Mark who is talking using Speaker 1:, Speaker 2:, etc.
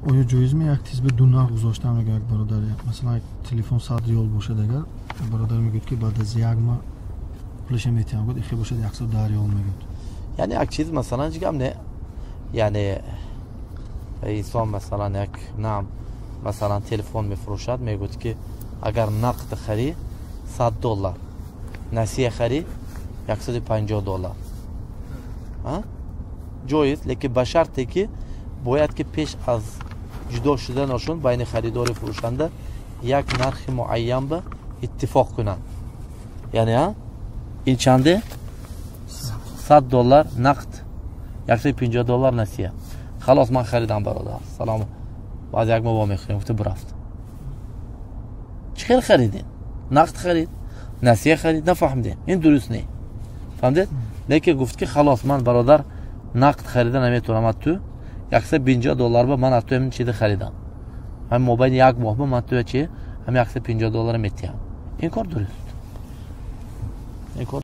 Speaker 1: Оё ҷоизме як тизби ду нарх гузоштан, мега як бародар? Масалан, як телефон 100 риёл бошад, агар бародар мегӯяд, ки баъд аз як моҳ пулаша метиҳам, гуфт, ихе бошад 110 риёл мегӯяд.
Speaker 2: Яъне як чиз, масалан, ҳеҷ гап не. Яъне инсон, масалан, як нам, масалан, телефон мефурӯшад, мегӯяд, ки агар нақд харӣ, 100 доллар, насия харӣ, 150 доллар. Ҷоиз, лекин ба шарте, ки бояд, ки пеш аз ҷудо шуданашон байни харидори фурӯшанда як нархи муайян ба иттифоқ кунанд. Яъне ин чанде? 100 доллар нақд, 150 доллар насия. Халос, ман харидам, бародар, салом, баъд як моҳ вомехӯрем, гуфта бурафт. Чӣ хел харидем? Нақд харид, насия харид, нафаҳмидем. Ин дуруст не, фаҳмидед? Лекин гуфт, ки халос, ман, бародар, нақд харида наметавонам, аз ту 150 доллар ба ман аз ту ҳамин чизи харидам, ҳамин мобайни як моҳ ба ман ту чи ҳамин 150 доллара метиҳам. Ин кор дуруст, ин кор.